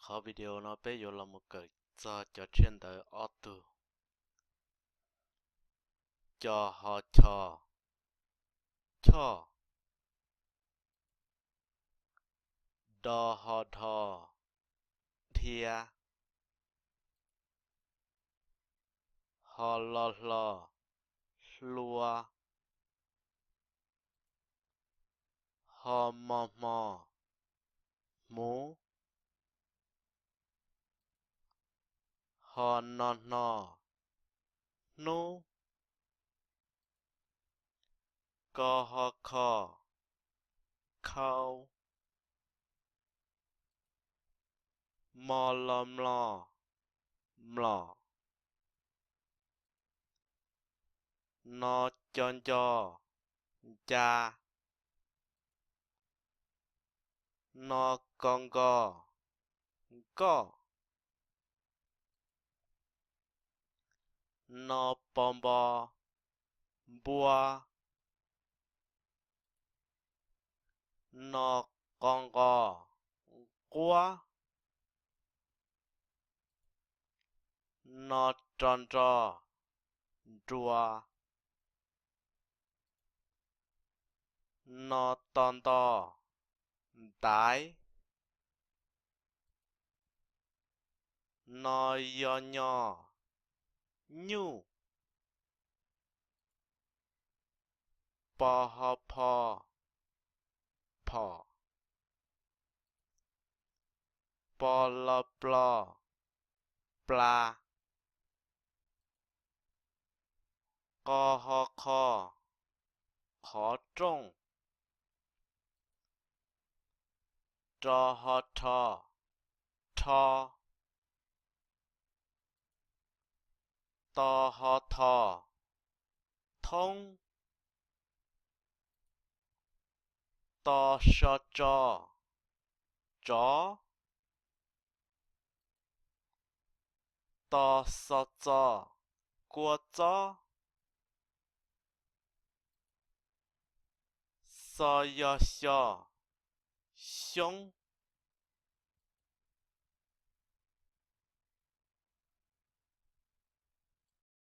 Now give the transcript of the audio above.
Qhov video no peb yuav los mus kawm txog cov tshiab ntawv ob tug. Co ho cho, choj. Do ho dho, dhia. Ho lo hlo, hlua. Ho mo hmo, hmuv. Ho no hno, hnub. Ko ho kho, khau. Mo lo mlo, mlom. No co nco, nca. No ko nko, nkoj. No po npo, npua. No qo nqo, nquab. No ro nro, nrua. No to nto, ntaiv. No yo nyo, nyuj. Po ho pho, phom. Po lo plo, pla. Qo ho qho, qhov rooj. Ro ho rho, rho. To ho tho, thoob. To so tso, tsov. To xo txo, kua txob. Xo yo xyo, xyoob.